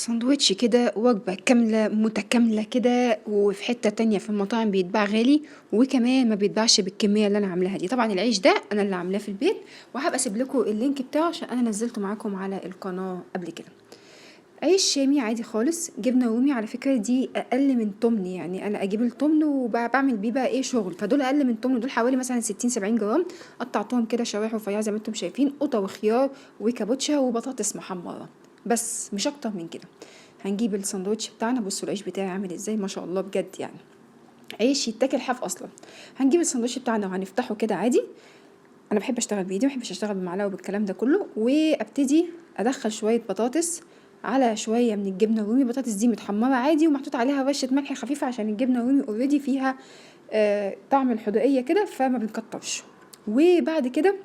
ساندوتش كده وجبة كاملة متكاملة كده، وفي حتة تانية في المطاعم بيتباع غالي، وكمان ما بيتباعش بالكمية اللي انا عاملاها دي. طبعا العيش ده انا اللي عاملاه في البيت، وهبقى اسيب لكم ال link بتاعه عشان انا نزلته معاكم على القناة قبل كده. عيش شامي عادي خالص، جبنه رومي على فكرة دي اقل من تمن، يعني انا اجيب التمن وبعمل بيه بقى ايه شغل، فدول اقل من تمن، دول حوالي مثلا 60 70 جرام، قطعتهم كده شرايح رفيعة زي ما انتم شايفين، قوطه وخيار وكابوتشا وبطاطس محمرة بس، مش اكتر من كده. هنجيب الساندوتش بتاعنا، بصوا العيش بتاعي عامل ازاي ما شاء الله بجد، يعني عيش يتاكل حاف اصلا. هنجيب الساندوتش بتاعنا وهنفتحه كده عادي، انا بحب اشتغل بايدي، ما بحبش اشتغل بمعلقه وبالكلام ده كله. وابتدي ادخل شوية بطاطس على شوية من الجبنة الرومي. البطاطس دي متحمره عادي ومحطوط عليها رشه ملح خفيفة عشان الجبنة الرومي already فيها طعم الحدوقيه كده، فما بنكترش. وبعد كده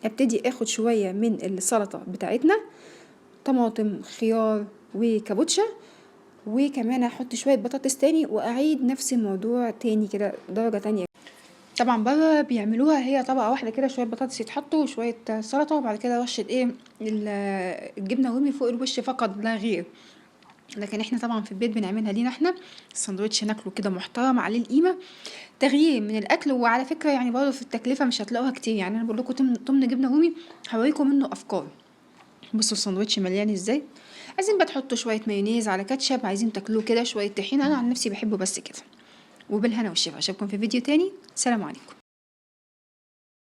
ابتدي اخد شوية من السلطة بتاعتنا، طماطم خيار وكابوتشا، وكمان احط شوية بطاطس تاني، واعيد نفس الموضوع تاني كده درجه تانية. طبعا بره بيعملوها هي طبقه واحدة كده، شوية بطاطس يتحطوا وشوية سلطة، وبعد كده رشه ايه الجبنة الرومي فوق الوش فقط لا غير. لكن احنا طبعا في البيت بنعملها لينا احنا، الساندوتش ناكله كده محترم عليه القيمة، تغيير من الاكل. وعلى فكرة يعني برضه في التكلفة مش هتلاقوها كتير، يعني انا بقول لكم تمن جبنه رومي هوريكم منه افكار. بصوا الساندوتش مليان ازاي. عايزين بقى تحطوا شوية مايونيز على كاتشب، عايزين تاكلوه كده شوية طحينه، انا عن نفسي بحبه بس كده. وبالهنا والشفا. اشوفكم في فيديو تاني، سلام عليكم.